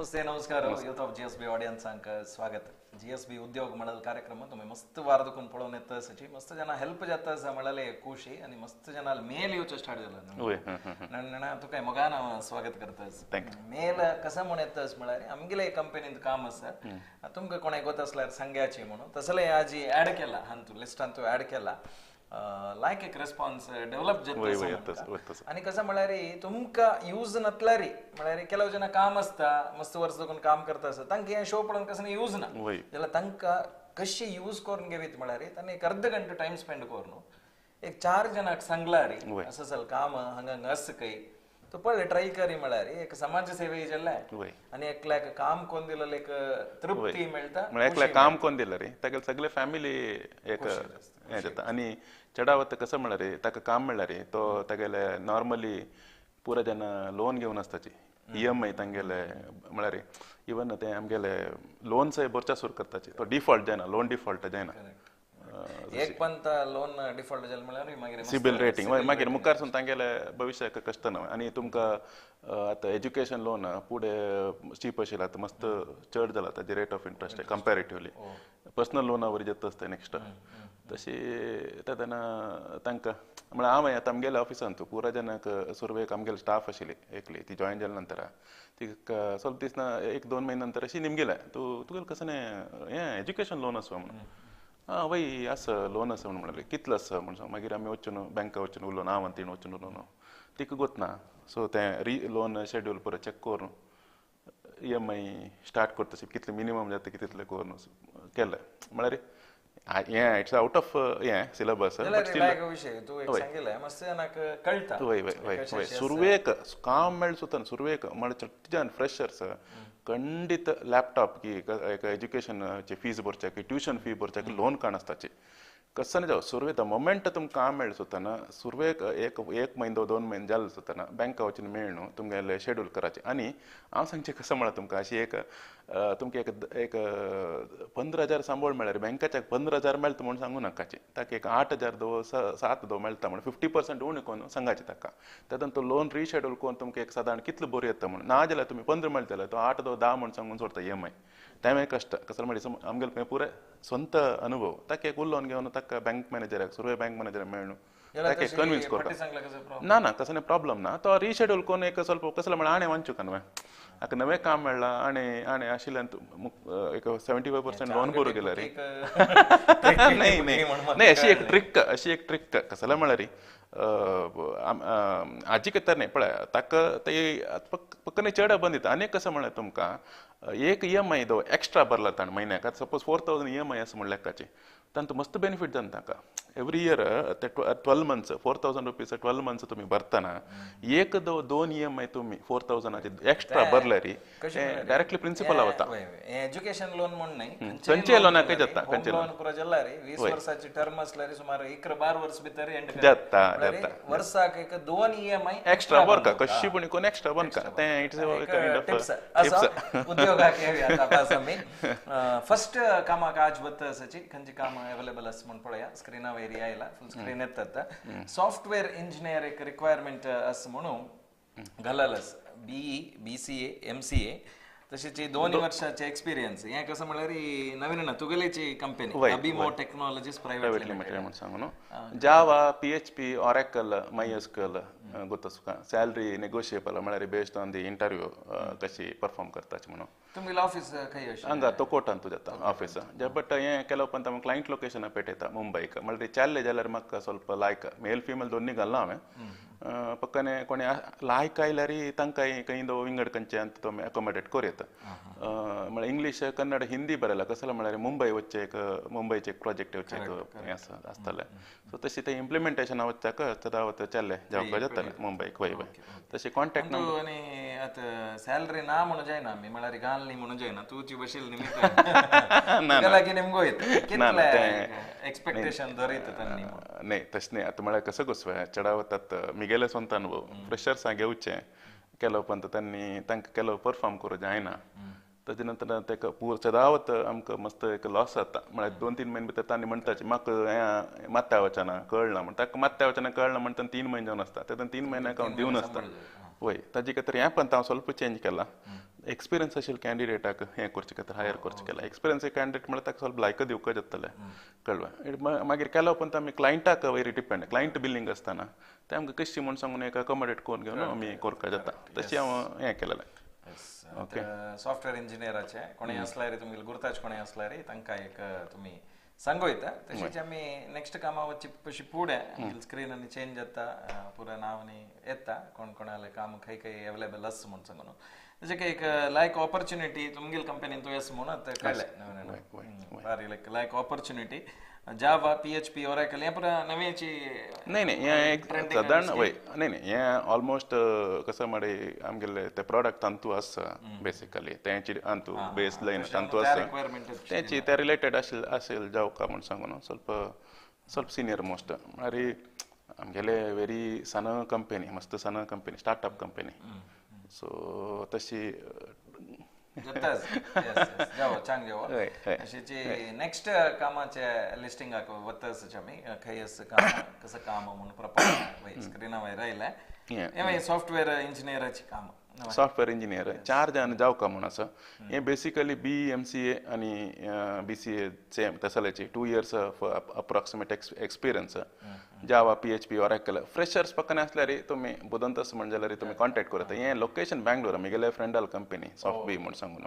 नमस्ते नमस्कार youth of GSB ऑडियन्सांक स्वागत. जीएसबी उद्योग मंडल कार्यक्रम तुम्ही मस्त वारदकून पळोवन येत असाची मस्त जना हेल्प जाता असा म्हळ्यार खुशी आणि मस्त जना मेल येवचो स्टार्ट जाला. तुका मोगान हांव स्वागत करतास. मेल कसं म्हूण येतस म्हळ्यार आमगेले कंपनीत काम आसा तुमकां कोणाक वता आसल्यार सांग्याची म्हणून तसले आजी ऍड केला हांतू लिस्टान तूं ऍड केला लायक एक रेस्पॉन्स डेव्हलप जाता. आनी कसं म्हळ्यार तुमकां यूज नातल्यार म्हळ्यार ಕೆಲವು जन काम आसता मस्त वर्स दोन काम करता आसता तांकां हें शो पळोवन कसं यूज ना जाल्यार तांकां कशी यूज करून घेवीत म्हळ्यार तांणी एक अर्द घंटो टायम स्पेंड करून एक चार जणांक सांगल्यार असं सल काम हांगा हांगा आसा खंय तो पळय ट्राय करी म्हळ्यार एक समाज सेवे जाल्ले आनी एकल्याक काम कोण दिलें एक तृप्ती मेळटा. एकल्याक काम कोण दिलें रे तागेले सगळे फॅमिली एक हें जाता. आनी चडावत कसं म्हळ्यार ताका काम मेळ्ळार तो तागेले नॉर्मली पुरा जेन्ना लोन घेवन आसताची EMI तांगेले म्हळ्यार इवन ते आमगेले लोन सय भरच्या सुरू करताची तो डिफॉल्ट जायना लोन डिफॉल्ट जायना. एक पंत लोन डिफॉल्ट जालें म्हळ्यार मागीर सिबिल रेटिंग मागीर मुखार तांगेले भविश्याक कश्ट ना. आनी तुमकां आतां एज्युकेशन लोन फुडें चीप आशिल्लें आतां मस्त चड जाला ताजी rate of interest comparatively personal लोना वरी जाता आसता नेक्स्ट तशी तेन्ना तांकां म्हळ्यार हांव आतां आमगेल्या ऑफिसान तूं पुरा जेन्ना सुरवेक आमगेले स्टाफ आशिल्ली एकली ती जॉयन जाल्या नंतर तिका ಸ್ವಲ್ಪ दीस ना एक दोन म्हयने नंतर अशी निमगेलें तूं तुगेलें कसं हें एज्युकेशन लोन आसा म्हणून. आं वय आसा लोन आसा म्हणून म्हणलें कितलो आसा म्हणून मागीर आमी वचून बँका वचून उलोवन हांव आनी तिणें वचून उलोवन तिका गोत ना सो तें री लोन शेड्यूल पुरो चॅक करून EMI start करता कितलें मिनिमम जाता तितलें करून केलें म्हळ्यार हें it's out of हें सिलेबस. वय वय वय वय सुरवेक काम मेळ सुद्दां सुरवेक म्हळ्यार चडटे फ्रेशर्स खंडीत लॅपटॉप की एक एज्युकेशनाची फीज भरच्याक ट्युशन फी भरच्याक लोन काण आसताची कसं जावं सुरवेक the moment तुमकां काम मेळ सुद्दां सुरवेक एक एक म्हयनो दोन म्हयने जाले सुद्दां बँका वचून मेळ्ळू तुमगेलें शेड्यूल कराचें. आनी हांव सांगचें कसं म्हळ्यार तुमकां अशी एक तुमकां एक एक 15,000 सांबळ मेळ्ळ्यार बँकाच्याक 15,000 मेळटा म्हणून सांगू नाकाचें ताका एक 8,000 दो 7 दो मेळटा म्हणून 50% उणें करून सांगाचें ताका तेतून तो लोन रिशेड्यूल करून तुमकां एक सादारण कितलो बरो येता म्हणून ना जाल्यार तुमी 15 मेळटा जाल्यार तो 8 दो 10 म्हणून सांगून सोडता EMI तें कश्ट कसं म्हळ्यार आमगेले पुराय स्वंत अनुभव ताका एक उलोवन घेवन ताका बँक मॅनेजराक सुरवे बँक मॅनेजराक मेळ्ळू ताका कन्विन्स करता ना ना कसं प्रॉब्लम ना तो रिशेड्यूल करून एक ಸ್ವಲ್ಪ कसलें म्हळ्यार आणें वांचूक न्हय आतां नवें काम मेळ्ळां आणें आणें आशिल्ल्यान एक 75% लोन भरूं गेल्यार नाही नाही नाही अशी एक ट्रिक अशी एक ट्रिक कसलें म्हळ्यार आजी तर न्ही पळय ताका ते पक्क चड बंद दिता. आनी कसं म्हळ्यार तुमकां एक EMI दो एक्स्ट्रा भरला ताणें म्हयन्याक आतां सपोज 4,000 EMI आसा म्हणल्यार लेखाचें तांकां मस्त बेनिफीट जाता तांकां एवरी इयर ते 12 मंथ्स 4,000 रुपीज 12 मंथ्स तुमी भरतना एक दो दोन EMI तुमी 4,000 एक्स्ट्रा भरल्यार डायरेक्टली प्रिन्सिपल वता. एज्युकेशन लोन म्हूण न्हय खंयचे लोनाकय जाता खंयचे लोन पुरो जाल्यार 20 वर्साची टर्म आसल्यार सुमार 11-12 वर्स भितर एंड जाता जाता वर्साक एक दोन EMI extra भरका कशी पण कोण एक्स्ट्रा बनका तें it's kind of tips आसा उद्योगाक येवया आतां आमी फर्स्ट कामाक आज वता आसाची खंयची काम अवेलेबल आसा म्हूण पळया स्क्रीना वयर आयला फुल स्क्रीन येता. सॉफ्टवेअर इंजिनियर एक रिक्वायरमेंट आसा म्हणून घालस BE BCA MCA तशीच 2 वर्षाचे एक्सपिरियन्स हें कसं म्हळ्यार नवीन ना तुगेलेची company Abimo technologies private limited म्हणून सांगू न्हू जावा PHP Oracle MySQL गोत तुका सॅलरी नेगोशिएबल म्हळ्यार बेस्ड ऑन the interview कशी परफॉर्म करताची म्हणून. तुमगेलें ऑफिस खंय अशें हांगा तोकोटान तूं जाता ऑफिस बट हें केलो पण क्लायंट लोकेशन पेटयता मुंबईक म्हळ्यार चालले जाल्यार म्हाका ಸ್ವಲ್ಪ लायक मेल फिमेल दोन्ही घालना हांवें पक्काने कोणी लायक आयल्यार तांकां खंय विंगड खंयचे तो अकोमोडेट करूं येता. म्हळ्यार इंग्लीश कन्नड हिंदी बरयला कसलें म्हळ्यार मुंबय वचचें एक मुंबयचें एक प्रोजेक्ट वचचें एक हें आसा आसतलें सो तशें तें इम्प्लिमेंटेशना वचच्याक सदां चल्लें जावपाक जातलें मुंबयक वय वय तशें कॉन्टेक्ट नंबर आनी आतां सॅलरी ना म्हणून जायना आमी म्हळ्यार घालनी म्हणून जायना तुजी बशील निमित्त लागीं नेमको कितलें एक्सपेक्टेशन धरीत तांणी न्ही तशें न्ही आतां म्हळ्यार कसो गोसवे चडावतात मिगेले स्वंत अनुभव फ्रेशर्सां घेवचें केलो पण तांणी तांकां केलो परफॉर्म करूं जायना ताजे नंतर ताका सदांच आमकां मस्त एक लॉस जाता म्हळ्यार 2-3 म्हयने भितर तांणी म्हणटाचे म्हाका हें मात्या वचना कळना म्हण ताका मात्या वचना कळना म्हणटा 3 म्हयने जावन आसता तेतून 3 म्हयन्याक हांव दिवन आसता वय ताजे खातीर हें पण हांव ಸ್ವಲ್ಪ चेंज केला. एक्सपिरियन्स आशिल्ले कॅन्डिडेटाक हें करचें खातीर हायर करचें केला. एक्सपिरियन्स कॅन्डिडेट म्हळ्यार ताका ಸ್ವಲ್ಪ लायक दिवपाक जातलें कळ्ळें. मागीर केलो पण आमी क्लायंटाक वयर डिपेंड, क्लायंट बिलिंग आसतना ते आमकां कशी म्हूण सांगून एक अकोमोडेट करून घेवन आमी करपाक जाता. तशी हांव हें केलेलें. ओके, सॉफ्टवेअर इंजिनियराचे कोणें आसल्यार तुमगेले गुर्ताज कोणें आसल्यार तांकां एक तुमी सांगू येता. तशीच आमी नेक्स्ट कामा वचची पशी फुडें स्क्रीन आनी चेंज जाता, पुरा नांव आनी येता कोण कोणाले काम खंय खंय अवेलेबल आसा म्हूण सांगून. तशें एक लायक ऑपॉर्च्युनिटी तुमगेले कंपनीन तूं येस म्हणून आतां कळ्ळें. बारी लायक लायक ऑपॉर्च्युनिटी जावा PHP Oracle हें पुरा नवेची नाही नाही हें सादारण वय नाही नाही हें ऑलमोस्ट कसं म्हळे आमगेले ते प्रोडक्ट तांतू आसा बेसिकली तेंची अंतू बेस लायन तांतू आसा तेंची ते रिलेटेड आशिल्ले असेल जावका म्हूण सांगून ಸ್ವಲ್ಪ ಸ್ವಲ್ಪ सिनियर मोस्ट म्हळ्यार आमगेले वेरी सान कंपनी, मस्त सान कंपनी, स्टार्टअप कंपनी. सो तशी नेक्स्ट कामाचे लिस्टिंगाक वतच आमी खंय काम कसं काम म्हणून प्रॉपर स्क्रीना वयर आयलें. हें सॉफ्टवेअर इंजिनियराचें काम, सॉफ्टवेअर इंजिनियर चार जाण जावका म्हूण आसा. हें बेसिकली बी MCA आनी BCA same तसल्याची 2 years of approximate experience, Java PHP Oracle. Freshers पक्कने आसल्यार तुमी बुदंतस म्हण जाल्यार तुमी कॉन्टेक्ट करता. हें लोकेशन बँगलोर, म्हगेले फ्रेंडाल कंपनी सॉफ्ट बी म्हूण सांगून.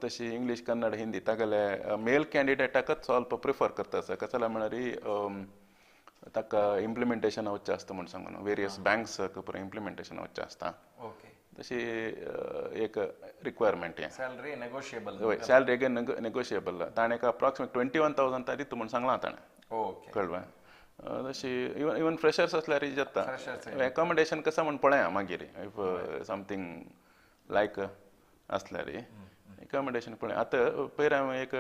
तशी इंग्लीश कन्नड हिंदी तागेले मेल कॅन्डिडेटाकच ಸ್ವಲ್ಪ प्रिफर करता आसा. कसो म्हळ्यार ताका इम्प्लिमेंटेशन वचचें आसता म्हूण सांगून, वेरियस बँक्स पुरो इम्प्लिमेंटेशन वचचें आसता. तशी एक रिक्वायरमेंट हें. Salary negotiable? हय, सॅलरी अगेन नेगोशिएबल. ताणें एक अप्रॉक्सिमेट 21,000 ताणी दिता म्हूण सांगलां ताणें. कळ्ळें. तशी इवन इवन फ्रेशर्स आसल्यार जाता. एकोमोडेशन कसं म्हूण पळया मागीर if something लायक आसल्यार एकोमोडेशन पळय. आतां पयर हांवें एक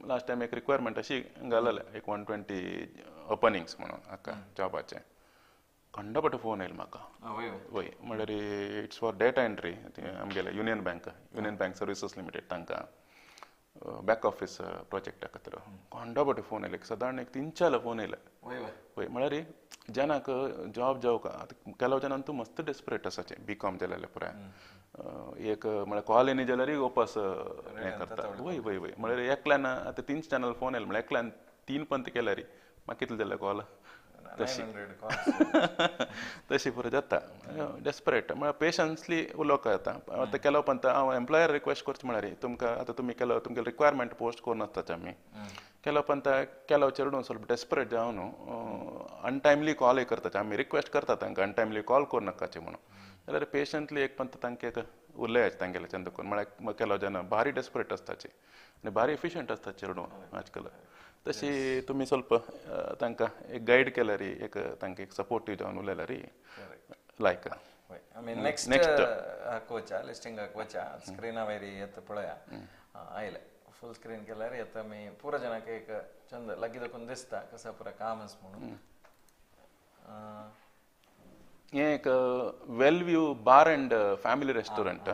लास्ट टायम एक रिक्वायरमेंट अशी घाललें, एक 120 ओपनिंग्स म्हणून हाका जॉबाचें. खंडपट फोन येयलो म्हाका. वय म्हळ्यार it's for data entry, आमगेले Union Bank, Union Bank Services Limited तांकां बॅक ऑफिस प्रोजेक्टा खातीर खंडपट फोन येयले. सादारण एक 3-4 फोन येयले. वय म्हळ्यार जनाक जॉब जावका आतां ಕೆಲವು ಜನ ಅಂತೂ मस्त डेस्परेट आसाचे BCom जालेले पुराय एक म्हळ्यार कॉल येनी जाल्यार वापस हें करता. वय वय वय म्हळ्यार एकल्यान आतां 3 चॅनल फोन येयले म्हळ्यार एकल्यान 3 पंत केल्यार म्हाका कितले जाले कॉल तशी तशी पुरो जाता. डेस्परेट म्हळ्यार पेशन्सली उलोवंक जाता. आतां केलो पंत हांव एम्प्लॉयर रिक्वेस्ट करचें म्हळ्यार तुमकां आतां तुमी केलो तुमगेले रिक्वायरमेंट पोस्ट करून आसताचे आमी केलो पंत केलो चेडूं ಸ್ವಲ್ಪ डेस्परेट जावन अनटायमली कॉलय करताचे. आमी रिक्वेस्ट करता तांकां अनटायमली कॉल करूं नाकाचे म्हणून. जाल्यार पेशंटली एक पंत तांकां एक उलयाचे तांगेले चंद करून. म्हळ्यार केलो जाण भारी डेस्परेट आसताचे आनी भारी एफिशंट आसता चेडूं आजकाल. तशी तुमी ಸ್ವಲ್ಪ तांकां एक गायड केल्यार एक तांकां एक सपोर्टीव जावन उलयल्यार लायक. आमी नेक्स्ट हाक लिस्टिंगाक वचा स्क्रिना वयर येता पळया आयले फुल स्क्रीन केल्यार येता आमी पुरा जणांक एक चंद लागीं दाखोवन दिसता कसं पुरा काम आसा म्हणून. हें एक Wellview bar and family restaurant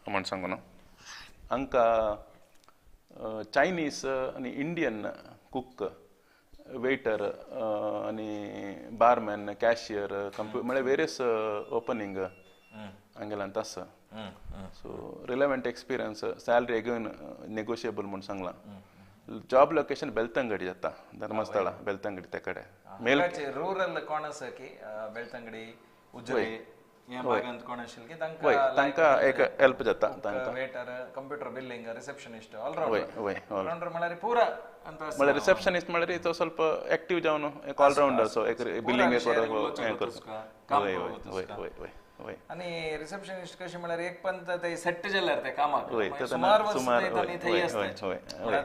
म्हूण सांगू न्हू. हांकां चायनीज आनी इंडियन कुक, वेटर आनी बारमॅन, कॅशियर, कंप्यु म्हळ्यार वेरियस ओपनींग हांगेल्यान आसा. So relevant experience, salary again negotiable म्हूण सांगलां. जॉब लोकेशन बेलतंगडी जाता, धर्मस्थळा बेलतंगडी त्या कडेन. मेल रुरल कोण आसा की बेलतंगडी उजरे ह्या भागांत कोण आशिल्ले की वय तांकां एक हेल्प जाता तांकां. Waiter, computer billing, receptionist, allrounder. वय ऑलराउंडर म्हळ्यार पुरा म्हळ्यार रिसेप्शनिस्ट म्हळ्यार तो ಸ್ವಲ್ಪ एक्टीव जावन एक ऑलराउंडर सो एक बिलिंग हें करता. वय वय वय वय वय. आनी रिसेप्शनिस्ट कशें म्हळ्यार एक पंत ते सेट जाल्यार ते कामाक सुमार वर्सां ते थंय आसता.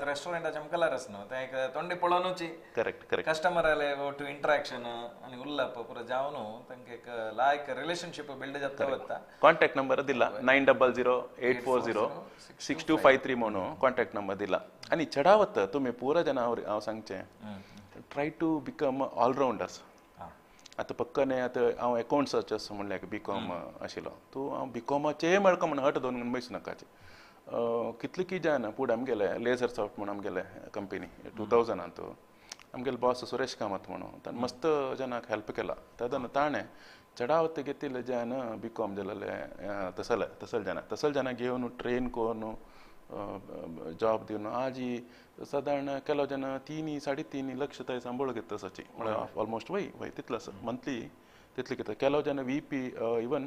रेस्टॉरंटाचे आमकां कलर आसना ते एक तोंडी पळोवनूच करेक्ट करेक्ट कस्टमराले टू इंटरेक्शन आनी उल्लप पुरो जावन तांकां एक लायक रिलेशनशीप बिल्ड जाता वता. कॉन्टॅक्ट नंबर दिला 9008406253 म्हणून कॉन्टॅक्ट नंबर दिला. आनी चडावत तुमी पुरा जाणां हांव सांगचें ट्राय टू बिकम ऑलराउंडर्स. आतां पक्कने आतां हांव एकाउंट्साचें आसा म्हणल्यार BCom आशिल्लो तूं हांव BCoमाचें मेळका म्हूण हट दवरून बसूं नाकाचें. कितले की जायना फुडें आमगेले लेझर सॉफ्ट म्हूण आमगेले कंपनी 2000 आमगेले बॉस सुरेश कामत म्हणून ताणें मस्त जनाक हेल्प केला. तेन्ना ताणें चडावत घेतिल्ले जन बी कॉम जालेले तसले तसल जन तसल जन घेवन ट्रेन करून जॉब दिवन आजी सादारण ಕೆಲವು ಜನ 3 3.5 ಲಕ್ಷ ತೈ ಸಂಬಳ घेता सची म्हळ्यार ऑलमोस्ट वय वय तितलो आसा मंथली तितले घेता. ಕೆಲವು ಜನ वी पी इवन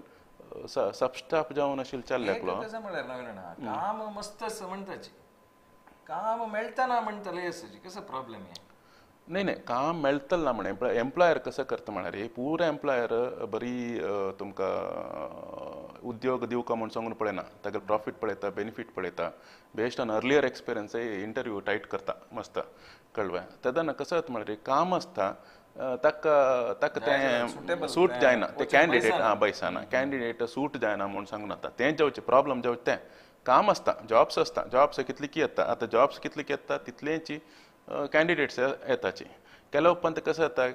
सब स्टाफ जावन आशिल्ले चालले एकलो. कसं म्हळ्यार नवीन काम मस्त आसा म्हणटाची काम मेळतना म्हणटले आसा कसं प्रॉब्लेम हे. नाही नाही काम मेळतलें ना म्हणे एम्प्लॉयर कसं करता म्हळ्यार पुरा एम्प्लॉयर बरी तुमकां उद्योग दिवका म्हूण सांगून पळयना, ताका प्रॉफीट पळयता, बेनिफीट पळयता, बेस्ड ऑन अर्लियर एक्सपिरियन्सय इंटरव्यू टायट करता मस्त कळ्ळें. तेन्ना कसं जाता म्हळ्यार काम आसता ताका ताका तें सूट जायना ते कॅन्डिडेट आं बैसाना कॅन्डिडेट सूट जायना म्हूण सांगून आतां तें जावचें प्रॉब्लम जावचें तें काम आसता जॉब्स आसता जॉब्स कितली की येता आतां जॉब्स कितली की येता तितलेची कॅन्डिडेट्स येताची. ಕೆಲವು पंत कसं जाता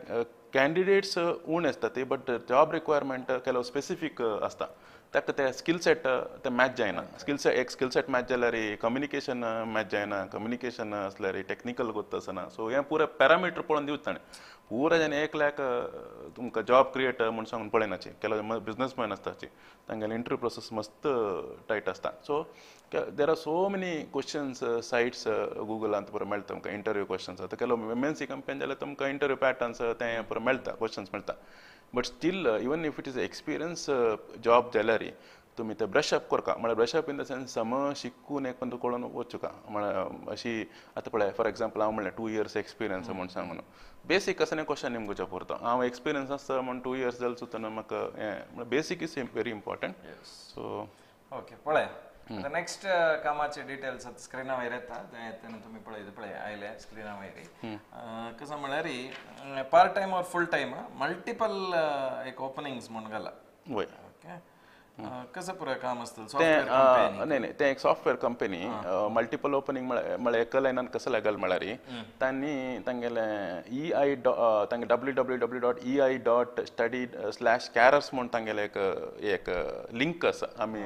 कॅन्डिडेट्स उणे आसता ते बट जॉब रिक्वायरमेंट ಕೆಲವು स्पेसिफीक आसता ताका ते स्किल सेट ते मॅच जायना. स्किल सेट एक स्किल सेट मॅच जाल्यार कम्युनिकेशन मॅच जायना, कम्युनिकेशन आसल्यार टॅक्निकल गोत आसना. सो हें पुरा पॅरामिटर पळोवन दिवच ताणें पुरा जाण 1 लाख तुमकां जॉब क्रिएट म्हूण सांगून पळयनाची. ಕೆಲವು बिजनसमॅन आसताची तांगेले इंटरव्यू प्रोसेस मस्त टायट आसता. So there are so many questions sites गुगलांत पुरो मेळटा तुमकां इंटरव्यू क्वेश्चन्स. आतां ಕೆಲವು एम एन सी कंपनी जाल्यार तुमकां इंटरव्यू पॅटर्न्स तें पुरो मेळटा, क्वेश्चन्स मेळटा. But still even if it is experience job जाल्यार तुमी ते ब्रश अप करका म्हळ्यार brush up in the sense सम शिकून एक पण कळून वचुका म्हळ्यार अशी आतां पळय फॉर एग्जाम्पल हांव म्हणलें 2 इयर्स एक्सपिरियन्स म्हूण सांगून बेसीक कसलें क्वेश्चन निमगुच्या पुरतो हांव एक्सपिरियन्स आसता म्हूण 2 इयर्स जालें सुद्दां म्हाका हें म्हळ्यार basic is very important. So okay पळय नेक्स्ट कामाचे डिटेल्स आतां स्क्रिना वयर येता तेन्ना तुमी पळय पळय आयले स्क्रिना वयर. कसं म्हळ्यार part time or full time multiple एक ओपनिंग्स म्हूण घाला. वय ओके कसं पुरा काम आसतलें? तें नाही नाही तें एक सॉफ्टवेअर कंपनी मल्टिपल ओपनिंग म्हळ्यार एका लायनान कसं लागल म्हळ्यार तांणी तांगेलें ई I तांगे www.ei.study/careers म्हूण तांगेलें एक एक लिंक आसा आमी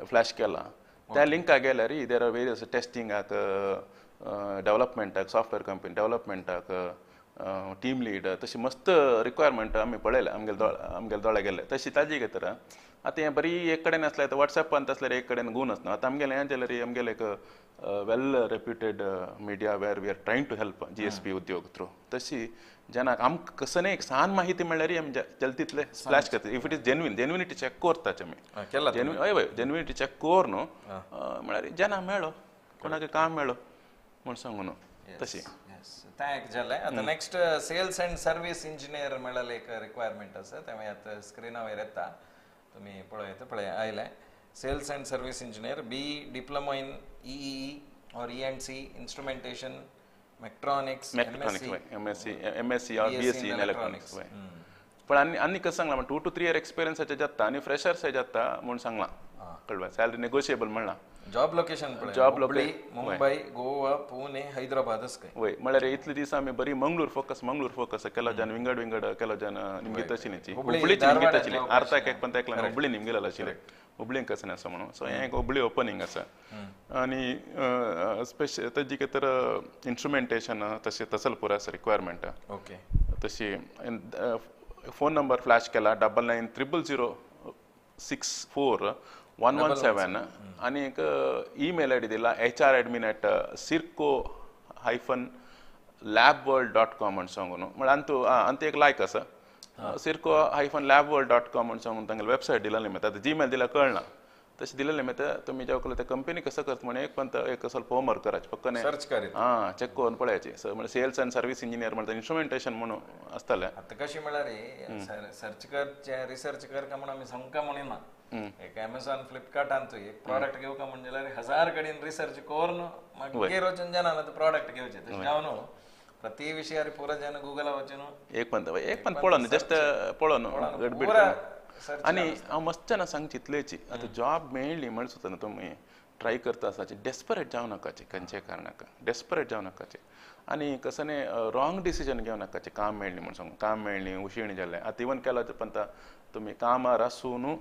फ्लॅश केला. त्या लिंका गेल्यार there are various टेस्टिंगाक डेव्हलपमेंटाक सॉफ्टवेअर कंपनी डेव्हलपमेंटाक टीम लीडर तशी मस्त रिक्वायरमेंट आमी पळयल्या आमगेले आमगेले दोळे गेल्ले तशी ताजी घेतर. आतां हें बरी एक कडेन आसल्यार आतां वॉट्सॅपांत आसल्यार एक कडेन गूण आसना. आतां आमगेलें हें जाल्यार आमगेलें एक well reputed media where we are trying to help GSB Udyog through तशी जनाक आमकां कसलें एक सान माहिती मेळ्ळ्यार आमी जल्दीतले स्प्लॅश करता. If it is genuine genuinity check करताच आमी जेन्युइन हय हय जेन्युइनिटी चॅक करून म्हळ्यार जना मेळो कोणाक काम मेळो म्हूण सांगून तशी तें एक जालें. आतां next sales and service engineer म्हळ्यार एक रिक्वायरमेंट आसा तें आतां स्क्रिना वयर येता तुमी पळयता पळय आयलें. Sales and service engineer B diploma in EEE or E&C instrumentation mechatronics MSc or BSc in electronics. पण आनी आनी कसं सांगलां 2 to 3 year एक्सपिरियन्साचे जाता आनी फ्रेशर्स जाता म्हूण सांगलां कळ्ळें. सॅलरी नेगोशिएबल म्हणलां. Job location job location Mumbai Goa Pune Hyderabad काय वय म्हळ्यार इतले दीस आमी बरी मंगळूर फोकस मंगळूर फोकस ಕೆಲವು ಜನ ವಿಂಗಡ್ ವಿಂಗಡ್ ಕೆಲವು ಜನ ನಿಮ್ಗೆ तशी हुबळीची निमगे तशी ಅರ್ಥಕ್ಕೆ एक पण तेकला हुबळी निमगेला आशिल्ले हुबळीन कसं आसा म्हणून. सो हें एक हुबळी ओपनिंग आसा आनी स्पेशल ताजी तर इन्स्ट्रुमेंटेशन तशें तसल पुरो आसा रिक्वायरमेंट. ओके तशी फोन नंबर फ्लॅश केला 9900 064 117 आनी एक ईमेल I D दिला hradmin@sirco-labworld.com म्हूण सांगून म्हळ्यार अंतू अंत एक लायक आसा sirco-labworld.com म्हूण सांगून तांगेले वेबसायट दिलेली मेळटा. आतां जीमेल दिल्यार कळना तशें दिलेलें मेळटा. तुमी जेवा कळ्ळें ते कंपनी कसं करता म्हण एक पण एक ಸ್ವಲ್ಪ होमवर्क करायचे पक्क सर्च करीत हां चेक करून पळयाचे. म्हळ्यार सेल्स अँड सर्वीस इंजिनियर म्हणटा इन्स्ट्रुमेंटेशन म्हणून आसतलें. आतां कशें म्हळ्यार सर्च कर रिसर्च कर का म्हणून आमी सांगका म्हणिना. एक अमेझॉन फ्लिपकार्टांत एक प्रॉडक्ट घेवका म्हण जाल्यार 1000 कडेन रिसर्च करून मागीर वचून जाणा प्रॉडक्ट घेवचें. तशें जावन प्रति विशयार पुरा जन गुगला वचून एक पण एक पण पळोवन जस्ट पळोवन गडबीड आनी हांव मस्त जाणां सांगची इतलेची आतां जॉब मेळ्ळी म्हळ्यार सुद्दां तुमी ट्राय करता आसताची डेस्परेट जावं नाकाचे खंयच्याय कारणाक डेस्परेट जावं नाकाचे आनी कसलें रॉंग डिसिजन घेवं नाकाचे. काम मेळ्ळी म्हूण सांगू काम मेळ्ळी उशीण जालें आतां इवन केला पण तुमी कामार आसून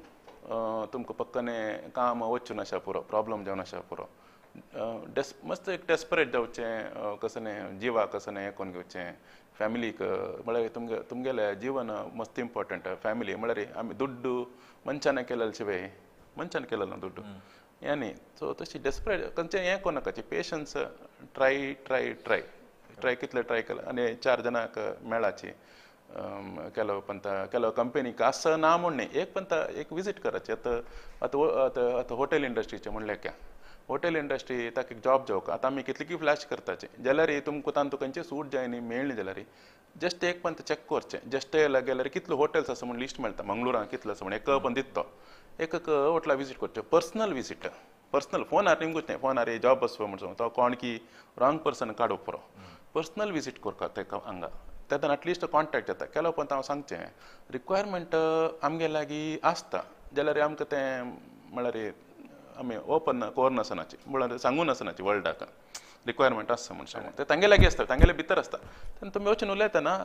तुमकां पक्कने काम वचून आसा पुरो प्रॉब्लम जावन आसा पुरो मस्त एक डेस्परेट जावचें कसलें जिवाक कसलें हें करून घेवचें फ्यामिलीक म्हळ्यार तुमगे तुमगेले जीवन मस्त इम्पॉर्टंट फ्यामिली म्हळ्यार आमी दुड्डू मनशान केलेले शिवाय मनशान केलेलो ना दुड्डू हें न्ही. सो तशी डेस्परेट खंयचें हें करूं नाका, patience, try try try try कितले ट्राय केलें आनी 4 जाणांक मेळाची केलो पंता केलो कंपनीक आसा ना म्हूण न्ही, एक पंता एक विजीट कराची. आतां आतां आतां आतां हॉटेल इंडस्ट्रीचें म्हणल्यार क्या हॉटेल इंडस्ट्री ताका एक जॉब जावक आतां आमी कितली की फ्लॅश करताचे जाल्यार तुमकां तांतू खंयचें सूट जाय न्ही मेळ्ळें जाल्यार जस्ट एक पंत चॅक करचें, जस्ट गेल्यार कितले हॉटेल्स आसा म्हूण लिस्ट मेळटा मंगळुरान कितलो आसा म्हूण एक पण दिता तो एक एक हॉटेला विजीट करचें, पर्सनल विजीट, पर्सनल फोनार निमगूच न्ही, फोनार जॉब आसपा म्हूण तो कोण की रॉंग पर्सन काडूंक पुरो, पर्सनल विजीट करता तेका हांगा तेन्ना एटलिस्ट कॉन्टेक्ट जाता. केलो पण हांव सांगचें रिक्वायरमेंट आमगे लागीं आसता जाल्यार आमकां तें म्हळ्यार आमी ओपन कवर नासनाची म्हळ्यार सांगू नासनाची वर्ल्डाक रिक्वायरमेंट आसता म्हूण सांगून ते तांगे लागीं आसता, तांगेले भितर आसता तेन्ना तुमी वचून उलयतना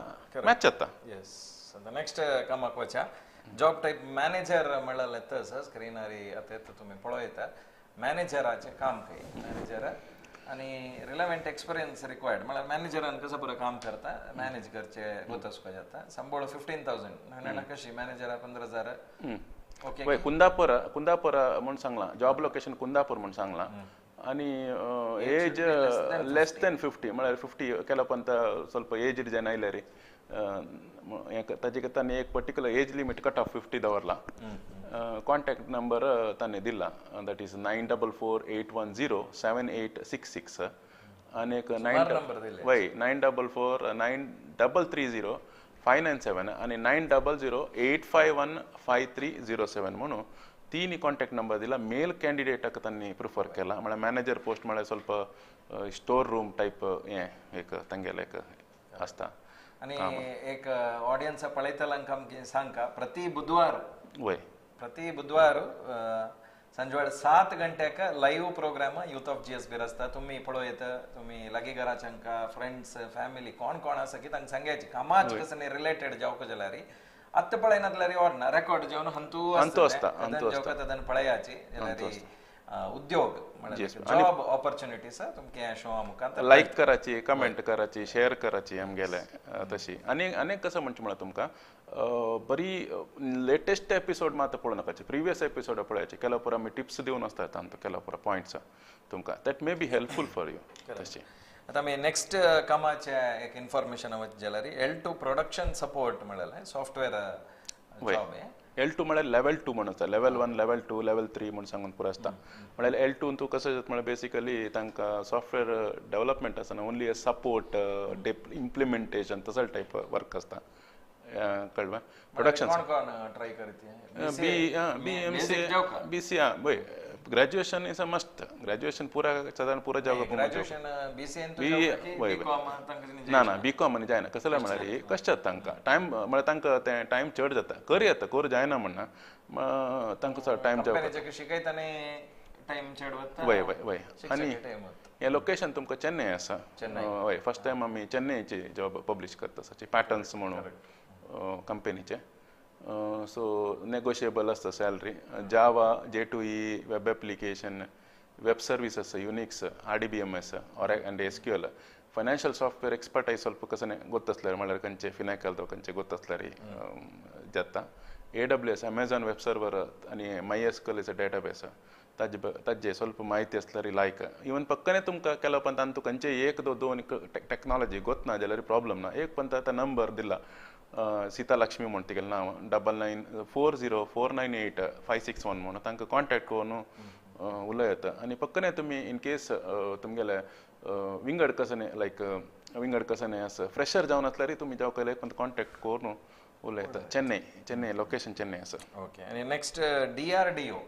मॅच जाता. येस, नेक्स्ट कामाक वचा. जॉब टायप मॅनेजर म्हणल्यार येता सर स्क्रीनारी आतां येता तुमी पळयता मॅनेजराचें काम खंय मॅनेजर आनी रिलेवंट एक्सपिरियन्स रिक्वायर्ड म्हळ्यार मॅनेजरान कसं बरं काम करता मॅनेज करचे गोत आसपा जाता. संबळ 15,000 कशी मॅनेजरा 15,000 ओके. वय कुंदापूर, कुंदापूर म्हूण सांगलां, जॉब लोकेशन कुंदापूर म्हूण सांगलां आनी एज लेस दॅन 50 म्हळ्यार 50 केलो पण ಸ್ವಲ್ಪ एज जेन्ना आयल्यार ताजे तांणी एक particular age limit cut off 50 दवरला. कॉन्टॅक्ट नंबर तांणी दिला, that is 9448107866 आनी एक 9 नंबर दिले. वय 9449330597 आनी 9008515307 म्हणून तीन कॉन्टॅक्ट नंबर दिला. मेल कॅन्डिडेटाक तांणी प्रिफर केला, म्हळ्यार मॅनेजर पोस्ट म्हळ्यार ಸ್ವಲ್ಪ स्टोर रूम टायप हें एक तांगेलें एक आसता. आनी एक ऑडियन्स पळयतल्यांक आमकां सांगका प्रति बुधवार वय प्रति बुधवार संजवाड 7 गंट्याक live programme youth of GSB आसता. तुमी पळयत तुमी लागीं घराच्यांका फ्रेंड्स फॅमिली कोण कोण आसा की तांकां सांगायचे कामाच कसं रिलेटेड जावक जाल्यार आत्तां पळयनातल्यार ओडना रेकॉर्ड जेवन हंतू हंतू आसता, हंतू जेवका तेन्ना पळयाची जाल्यार उद्योग म्हळ्यार जॉब ऑपॉर्च्युनिटीज तुमकां शो मुखार लायक कराची, कमेंट कराची, शेअर कराची आमगेले तशी. आनी आनी कसं म्हणचें म्हळ्यार तुमकां बरी लेटेस्ट एपिसोड मात पळोवं नाकाचे, प्रिवियस एपिसोड पळयाचे. केला पुरो आमी टिप्स दिवन आसता तांतू केला पुरो पॉयंट्स तुमकां that may be helpful for you तशी. आतां आमी नेक्स्ट कामाचें एक इन्फॉर्मेशन वच जाल्यार L2 production support म्हळ्यार सॉफ्टवेअर जॉब हें. L2 म्हळ्यार लेवल 2 म्हूण आसता, लेवल 1 लेवल 2 लेवल 3 म्हूण सांगून पुरो आसता. म्हळ्यार L2 तूं कसं जाता म्हळ्यार बेसिकली तांकां सॉफ्टवेअर डेव्हलपमेंट आसना, ओन्ली अ सपोर्ट इम्प्लिमेंटेशन तसो टायप वर्क आसता, कळ्ळें. प्रोडक्शन कोण कोण ट्राय करती B B M C B C वय graduation is a must, graduation पुरा सादारण पुरा जावं ग्रॅज्युएशन BCA वय ना ना BCom आनी जायना कसलें म्हळ्यार कशें जाता तांकां टायम म्हळ्यार तांकां तें टायम चड जाता कर येता करूं जायना म्हणना तांकां चड टायम जावं शिकयतना टायम चड वता. वय वय वय आनी हें लोकेशन तुमकां चेन्नय आसा. वय फर्स्ट टायम आमी चेन्नयची जॉब पब्लीश करता सची पॅटर्न्स म्हणून कंपनीचे. सो नेगोशिएबल आसता salary. Java, J2E, web application, web services, Unix, RDBMS or and SQL, financial software expertise ಸ್ವಲ್ಪ कसं ಗೊತ್ತಾसल्यार म्हळ्यार खंयचे फिनाकल तो खंयचे ಗೊತ್ತಾसल्यार जाता. AWS Amazon web server आनी MySQL is a database ताजे ताजे ಸ್ವಲ್ಪ माहिती आसल्यार लायक. इवन पक्कने तुमकां केलो पण तांतू खंयचे एक दोन टॅक्नॉलॉजी गोत ना जाल्यार प्रॉब्लम ना. एक पण आतां नंबर दिला सीता लक्ष्मी म्हूण तिगेलें नांव 9940498561 म्हणून तांकां कॉन्टेक्ट करून उलयता आनी पक्कने तुमी इन केस तुमगेले विंगड कसने लायक विंगड कसने आसा फ्रेशर जावन आसल्यार तुमी जावं केलें पण कॉन्टेक्ट करून उलयता. चेन्नय, चेन्नय लोकेशन चेन्नय आसा. ओके आनी नेक्स्ट DRDO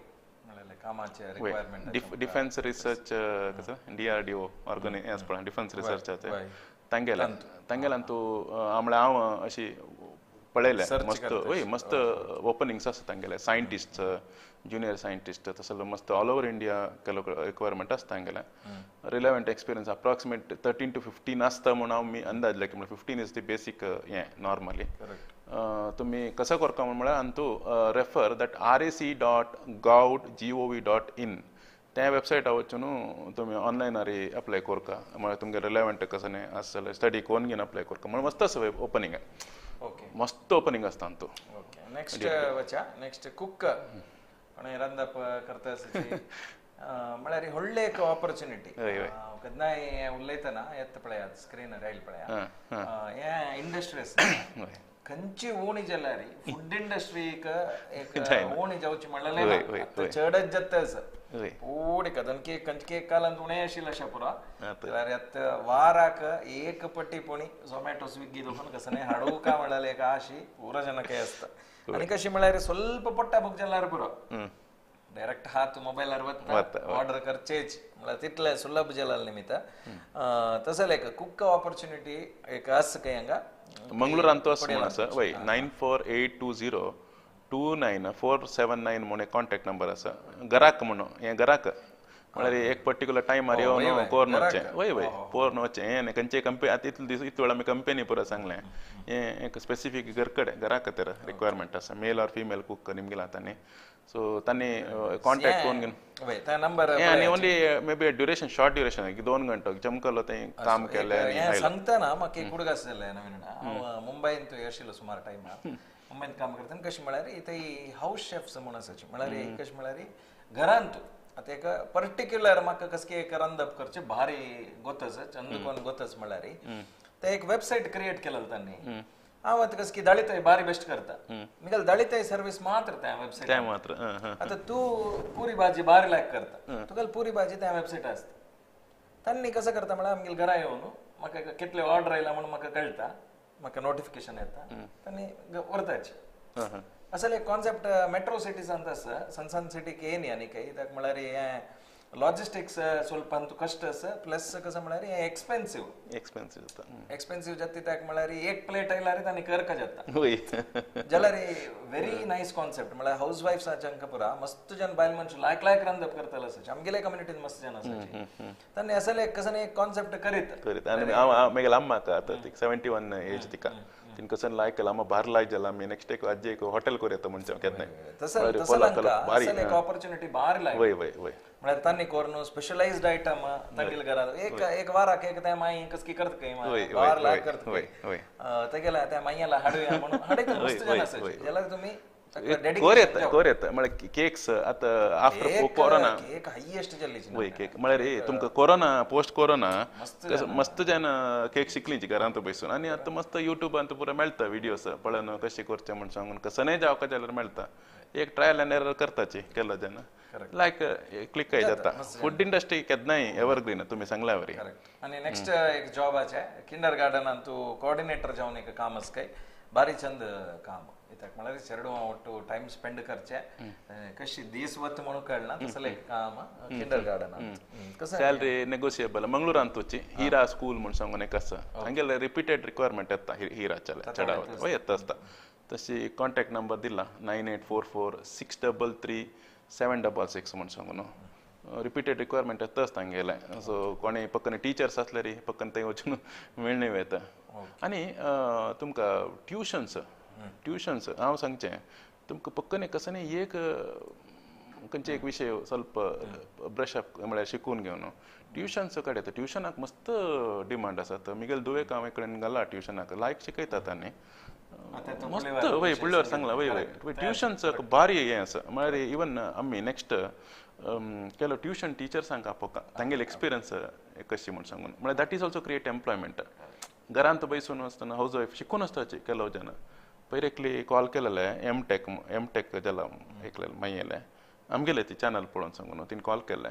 म्हळ्यार कामाचें रिक्वायरमेंट डिफेन्स रिसर्च कसं DRDO ऑर्गनाय आसा पळय डिफेन्स रिसर्चाचें तांगेलें तांगेल्यान तूं म्हळ्यार हांव अशी पळयलें मस्त वय मस्त ओपनिंग्स आसा तांगेले सायंटिस्ट ज्युनियर सायंटिस्ट तसलो मस्त ऑल ओवर इंडिया केलो रिक्वायरमेंट आसता तांगेलें. रिलेवंट एक्सपिरियन्स अप्रॉक्सिमेट 13 to 15 आसता म्हूण हांव मी अंदाज लायक म्हळ्यार 15 is the basic हें नॉर्मली. तुमी कसो करता म्हळ्यार आनी तूं refer that rac.gov.in त्या वेबसायटार वचून तुमी ऑनलायनार अप्लाय करका म्हळ्यार तुमगे रिलेवंट कसलें आसा जाल्यार स्टडी कोन्न घेवन अप्लाय करका म्हळ्यार मस्त आसा ओपनींग. ओके, मस्त ओपनींग आसता तांतू. ओके, नेक्स्ट वचा. नेक्स्ट कुक कोणे रांदप करता आसची म्हळ्यार व्हडलें एक ऑपॉर्च्युनिटी. केन्नाय उलयतना येता पळयात स्क्रीनार आयल पळया हें इंडस्ट्री आसा खंयची उणी जाल्यार फूड इंडस्ट्रीक एक उणी जावची म्हणलें ना, चडच जाता आसा पूण कदनके कंचके कालांत उणें आशिल्लें अशें पुरो. जाल्यार आतां वाराक एक पट्टी पुणी झोमॅटो स्विग्गी दोकून कसलें हाडू का म्हणलें एक आशी पुरो जनके आसता. आनी कशी म्हळ्यार ಸ್ವಲ್ಪ ಪೊಟ್ಟ ಬುಕ್ जाल्यार पुरो डायरेक्ट हात मोबायलार वता ऑर्डर करचेच म्हळ्यार तितलें सुलभ जाल्या निमित्त. तसें एक कुक ऑपॉर्च्युनिटी एक आसा खंय हांगा मंगळूरांत आसा म्हूण आसा. वय 94820 29479 म्हूण एक कॉन्टॅक्ट नंबर आसा. घराक म्हणून हें घराक म्हळ्यार एक पर्टिक्युलर टायमार येवन कोर्न वचचें. वय वय कोर्न वचचें हें न्ही खंयचे कंपनी आतां इतले दीस इतले वेळ आमी कंपनी पुरो सांगलें हें एक स्पेसिफीक घर कडेन घरा खातीर रिक्वायरमेंट आसा मेल ऑर फिमेल कूक निमगेला तांणी. सो तांणी कॉन्टॅक्ट करून घेवन नंबर आनी only maybe duration short duration 2 घंटो चमकलो तें काम केलें. हें सांगतना म्हाका एक उडगास जालें नवीन. हांव मुंबयंत आशिल्लो सुमार टायमार मुंबयंत काम करतना कशें म्हळ्यार थंय हावस शेफ्स म्हूण आसाची म्हळ्यार कशें म्हळ्यार घरांत आतां एक पर्टिक्युलर म्हाका कसके एक रांदप करचें भारी गोतच चंद कोन गोतच म्हळ्यार ते एक वेबसायट क्रिएट केलें तांणी. हांव आतां कसकी दाळीताय बारी बेस्ट करता मिगल दाळीताय सर्वीस मात्र त्या वेबसायट मात्र. आतां तूं पुरी भाजी बारी लायक करता तुका पुरी भाजी त्या वेबसायट आसता. तांणी कसं करता म्हळ्यार आमगेले घरा येवन म्हाका कितले ऑर्डर आयला म्हणून म्हाका कळटा म्हाका नोटिफिकेशन येता तांणी व्हरताचे. असल एक कॉन्सेप्ट मेट्रो सिटीजांत आसा सण सण सिटीक येयनी आनी काय कित्याक म्हळ्यार हें लॉजिस्टिक्स ಸ್ವಲ್ಪ ಅಂತೂ ಕಷ್ಟ आसा प्लस कसं म्हळ्यार हें एक्सपेन्सिव एक्सपेन्सिव जाता. एक्सपेन्सिव जाता कित्याक म्हळ्यार एक प्लेट आयल्यार तांणी करका जाता. जाल्यार व्हेरी नायस कॉन्सेप्ट म्हळ्यार हावस वायफ्सांच्या पुरा मस्त जन बायल मनशां लायक लायक रांदप करतले आसाचे आमगेले कम्युनिटीन मस्त जन आसाचे तांणी असले एक कसं एक कॉन्सेप्ट करीत करीत. आनी हांव मागीर अम्माक आतां 71 एज तिका तिन कसं लायक केला आम्हा भार लायक जाला आमी नेक्स्ट एक आजी एक हॉटेल करूं येता म्हणचे केन्नाय तसं एक ऑपॉर्च्युनिटी भारी लायक. वय वय वय म्हळ्यार तांणी करून स्पेशलाइज्ड आयटम तांगेले घरात एक एक वाराक एक त्या माई कसकी करता खंय बार लायक करता तेगेल्या त्या मायला हाडुया म्हणून हाडयता मस्त जन आसाचे जाल्यार तुमी कोर येता कोर येता म्हळ्यार केक्स आतां आफ्टर कोरोना केक हायेस्ट जाल्ली वय केक म्हळ्यार तुमकां कोरोना पोस्ट कोरोना मस्त जन केक शिकली घरांत बसून आनी आतां मस्त युट्यूबांत पुरो मेळटा विडियोस पळोवन कशें करचें म्हूण सांगून कसनय जावका जाल्यार मेळटा. एक ट्रायल आनी एरर करताची केलो जेन्ना लायक क्लिक जाता. फूड इंडस्ट्री केन्नाय एवरग्रीन तुमी सांगल्या वरी. आनी नेक्स्ट एक जॉबाचें किंडर गार्डनान तूं कोऑर्डिनेटर जावन एक काम आसा काय बारी चंद काम कित्याक म्हळ्यार चेडवां ಒಟ್ಟು टायम स्पेंड करचें कशी दीस वत म्हणून कळना तसलें एक काम किंडर गार्डनान. सॅलरी नेगोशिएबल मंगळूरांतूची हिरा स्कूल म्हूण सांगून एक आसा हांगेले रिपीटेड रिक्वायरमेंट येता हिराच्या चडावत वय येता आसता. तशी कॉन्टॅक्ट नंबर दिला 9844 633 766 म्हूण सांगून रिपीटेड रिक्वायरमेंट येता आसता हांगेलें. सो कोणें पक्कन टिचर्स आसल्यार पक्कन थंय वचून मेळणी वयता. आनी तुमकां ट्युशन्स ट्युशन्स हांव सांगचें तुमकां पक्कन कसं न्ही एक खंयचे एक विशय ಸ್ವಲ್ಪ ब्रश अप म्हळ्यार शिकून घेवन ट्युशन्स कडेन येता. ट्युशनाक मस्त डिमांड आसा. मिगेल दुवेक हांव कडेन घाला ट्युशनाक लायक शिकयतात आनी मस्त वय फुडल्या वर सांगला वय वय ट्युशन्स भारी हें आसा. म्हळ्यार इवन आमी नेक्स्ट केलो ट्युशन टिचर्सांक आपोवका तांगेले एक्सपिरियन्स कशी म्हूण सांगून म्हळ्यार that is also create employment. घरांत बसून आसतना हावस वायफ शिकून आसताची केलो जन पयर एकली कॉल केलेले एम टेक जाला एकले मायेले आमगेले ती चॅनल पळोवन सांगून तिणें कॉल केल्लें.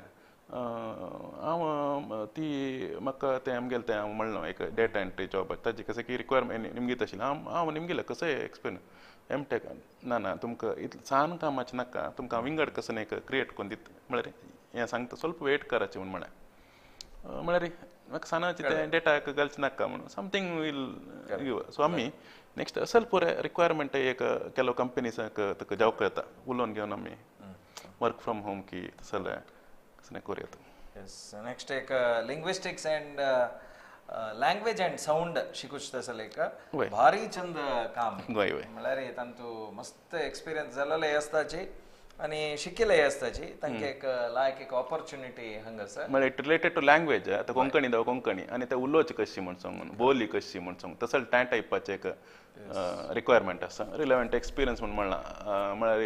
हांव ती म्हाका तें आमगेलें तें हांव म्हणलो एक डेटा एंट्री जॉब ताजी कसं की रिक्वायरमेंट निमगीत आशिल्लें. हांव हांव निमगेलें कसंय एक्सपिरियन्स एम टेक ना ना तुमकां इतलें सान कामाचें नाका तुमकां विंगड कसं एक क्रिएट करून दिता म्हळ्यार हें सांगता ಸ್ವಲ್ಪ वेट कराचें म्हूण म्हळें म्हळ्यार म्हाका सानाचें तें डेटा घालचें नाका म्हणून समथींग will give. सो आमी नेक्स्ट असल पुरे रिक्वायरमेंट एक ಕೆಲವು कंपनीसांक तुका जावंक येता उलोवन घेवन आमी वर्क फ्रॉम होम की तसलें कसलें करूं येता. येस, नेक्स्ट एक linguistics and language and sound शिकूच तसलें एक भारी चंद काम म्हळ्यार तांतू मस्त एक्सपिरियन्स जालेलें आसताची. आनी शिकिल्ले आसताची तांकां एक लायक एक ऑपॉर्च्युनिटी हांगासर. म्हळ्यार it related to language. आतां कोंकणी जावं कोंकणी आनी ते उलोवची कशी म्हण सांगून, बोली कशी म्हण सांगून, तसले त्या टायपाचें एक रिक्वायरमेंट आसा. रिलेवंट एक्सपिरियन्स म्हूण म्हणलां. म्हळ्यार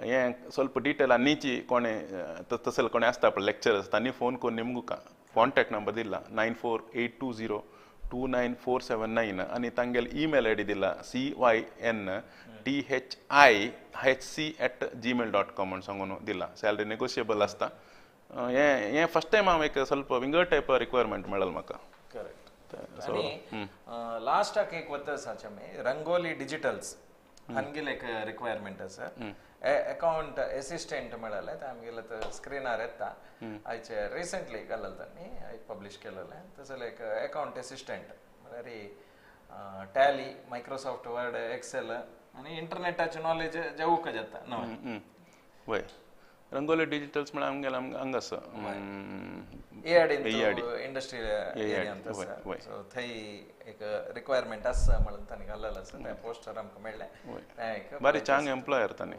हें ಸ್ವಲ್ಪ डिटेल आनीची कोणें तसले कोणें आसता पळय लेक्चरर्स, तांणी फोन करून निमगुका. कॉन्टॅक्ट नंबर दिला 9482029479 आनी तांगेले ईमेल I D दिला cynthihc@gmail.com म्हूण सांगून दिला. सॅलरी नेगोशिएबल आसता. हें हें फर्स्ट टायम हांव एक ಸ್ವಲ್ಪ विंगड टायप रिक्वायरमेंट मेळ्ळें म्हाका. करेक्ट. आनी लास्टाक एक वता आसा आमी रंगोली डिजिटल्स हांगेले एक रिक्वायरमेंट आसा. अकाउंट असिस्टंट मेळ्ळें ते आमगेले स्क्रिनार येता. आयचे रिसेंटली घाललें तांणी, आयज पब्लीश केलेलें. तसले एक अकाउंट असिस्टंट म्हळ्यार टॅली, मायक्रोसॉफ्ट वर्ड, एक्सेल आनी इंटरनेटाचे नॉलेज जेवूक जाता नवें. वय, रंगोली डिजिटल्स म्हळ्यार आमगेले हांगा आसा इंडस्ट्रियल एरियांत आसा. सो थंय एक रिक्वायरमेंट आसा म्हणून तांणी घाल्लेलें आसा. तें पोस्टर आमकां मेळ्ळें. तें एक बारी चांग एम्प्लॉयर तांणी.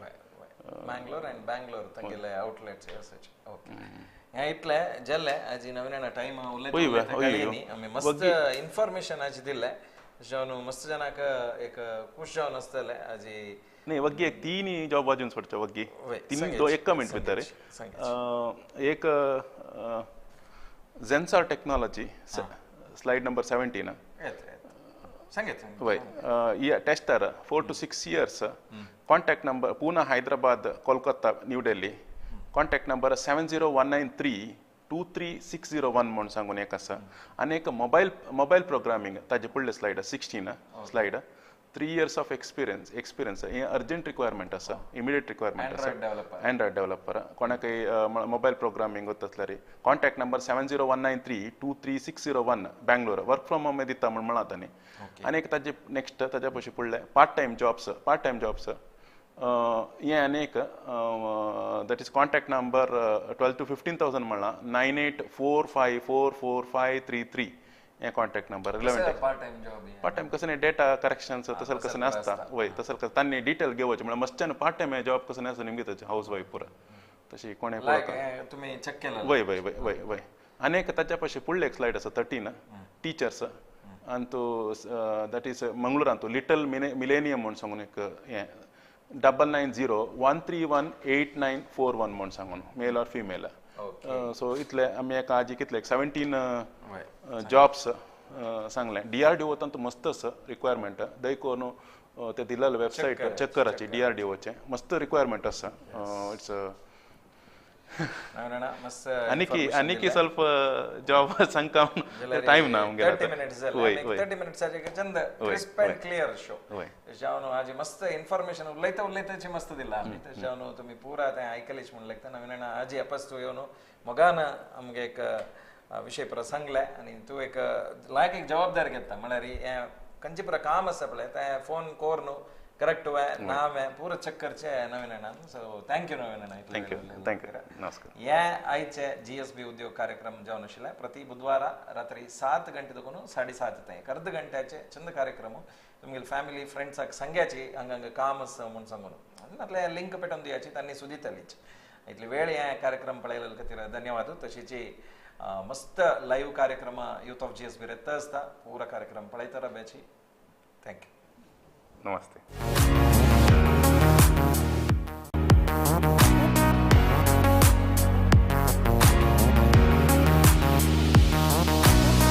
मँगलोर आनी बँगलोर तांगेले आउटलेट्स आसाचे. ओके, हें इतलें जालें. आजी नवीन टायम उलयता आमी मस्त इन्फॉर्मेशन आजी दिलें जावन मस्त जनाक एक खुश जावन आसतलें आजी. नाही, वग्गी एक तीन जॉब वाजून सोडचे वग्गी तीन दो एक मिनट भितर. एक झेन्सार टेक्नॉलॉजी, स्लायड नंबर 17. वय, tester 4 to 6 years. Contact number Pune, Hyderabad, Kolkata, New Delhi. Contact number 7019323601 म्हूण सांगून एक आसा. आनी एक मोबायल मोबायल प्रोग्रामींग, ताजे फुडले slide 16 slide, 3 years of experience. हें अर्जंट रिक्वायरमेंट आसा, इमिडिएट रिक्वायरमेंट आसा. एंड्रॉयड डेव्हलपर कोणाकय मोबायल प्रोग्रामींग वता आसल्यार contact number 7019323601, Bangalore. Work from home दिता म्हूण म्हणलां तांणी. आनी एक ताजे नेक्स्ट ताज्या पयशे फुडले part time jobs, part time jobs हें आनी एक that is contact number 12 to 15,000 म्हणलां 9845445333 हें contact number. Relevant part time job. Part time कसं डेटा करेक्शन्स तसं कसं नासता. वय, तसं कसं तांणी डिटेल घेवचे म्हळ्यार मस्त्यान पार्ट टायम जॉब कसं नासता निमगे ताचे हावस वायफ पुरा तशी कोणें तुमी चॅक केलं. वय वय वय वय वय. आनी एक ताच्या पयशे फुडले एक स्लायड आसा 13 टिचर्स आनी तूं that is मंगळुरांतू लिटल मिलेनियम म्हूण सांगून एक हें 9901318941 म्हूण सांगून, मेल ऑर फिमेल. सो इतले आमी एका आजी कितले 17 जॉब्स सांगलें. DRDO तांतू मस्त आसा रिक्वायरमेंट. देखून ते दिलेले वेबसायट चॅक कराची DRDOचें मस्त रिक्वायरमेंट आसा. It's आनीकी आनीकी ಸ್ವಲ್ಪ जॉब सांगता टायम ना आमगेलो. 30 मिनिट्स जाले. 30 मिनिट्साचे चंद क्रिस्प अँड क्लियर शो जावन आजी मस्त इन्फॉर्मेशन उलयता उलयताची मस्त दिला आमी. जावन तुमी पुरा तें आयकलीच म्हूण लागता. नवीन आजी अपस तूं येवन मोगान आमगे एक विशय पुरा सांगलें आनी तूं एक लायक एक जबाबदारी घेता. म्हळ्यार हें खंयचें पुरा काम आसा पळय तें फोन कोर न्हू करेक्ट वे ना वे पुरा चेक करचें नवीन अण्णान. सो thank you नवीन अण्णा. Thank you thank you नमस्कार. हे आयचे GSB उद्योग कार्यक्रम जावन आशिल्ले प्रति बुधवार रात्री 7 गंटे देखून 7:30 ते एक अर्द गंट्याचे चंद कार्यक्रम तुमगेले फॅमिली फ्रेंड्साक सांग्याची हांगा हांगा काम आसा म्हूण सांगून नातले लिंक पेटोवन दियाची तांणी सुदितलीच. इतली वेळ हे कार्यक्रम पळयले खातीर धन्यवाद. तशीची मस्त लाईव्ह कार्यक्रम यूथ ऑफ GSB रेत आसता. पुरा कार्यक्रम पळयता राब्याची. Thank you. नमस्ते.